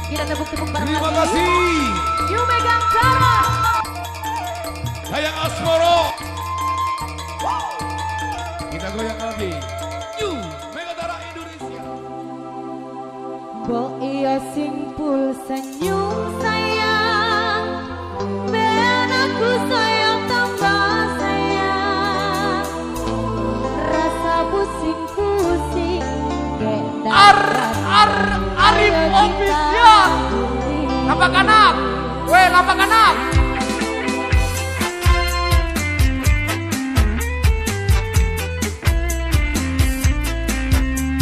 Kita tepuk-tepuk bareng Terima lagi. Kasih. New Megantara. Dayang Asmoro. Kita goyang lagi. New Megantara Indonesia. Mbok iya simpul senyum sayang, ben aku sayang tambah sayang. Rasa pusing-pusing Ar Arif Official. Lapak anak. Weh, lapak anak.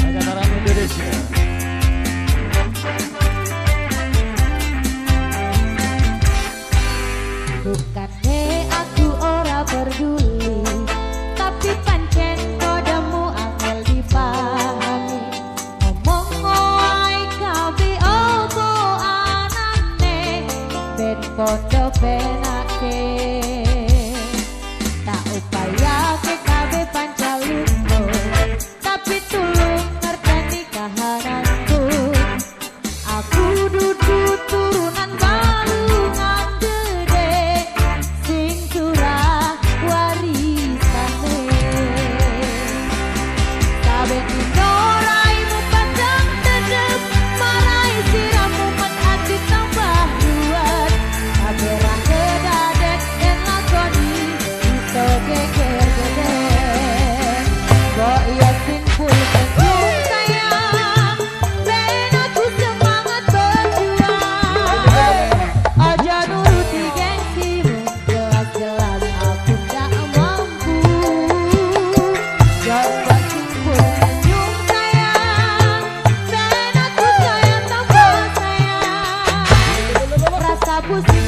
Megantara Indonesia. Bukannya aku ora peduli, tapi pancen kodemu angel dipahami. Ngomong wae kabeh opo anane, ben podo penake. Tak upayake kabeh panjalukku, tapi tulung ngerteni kahananku. Aku dudu turunan balungan gede sing curah warisane. Saben dino raimu padang tedep, marai sirahmu met ati tambah ruwet. Kabeh ra kedaden yen lakoni iso geger geger. Mbok iya simpul senyum sayang, ben aku semangat berjuang. Aja nuruti gengsimu, jelas-jelas aku tak mampu. Coba simpul senyum sayang, ben aku sayang tambah sayang. Rasa pusing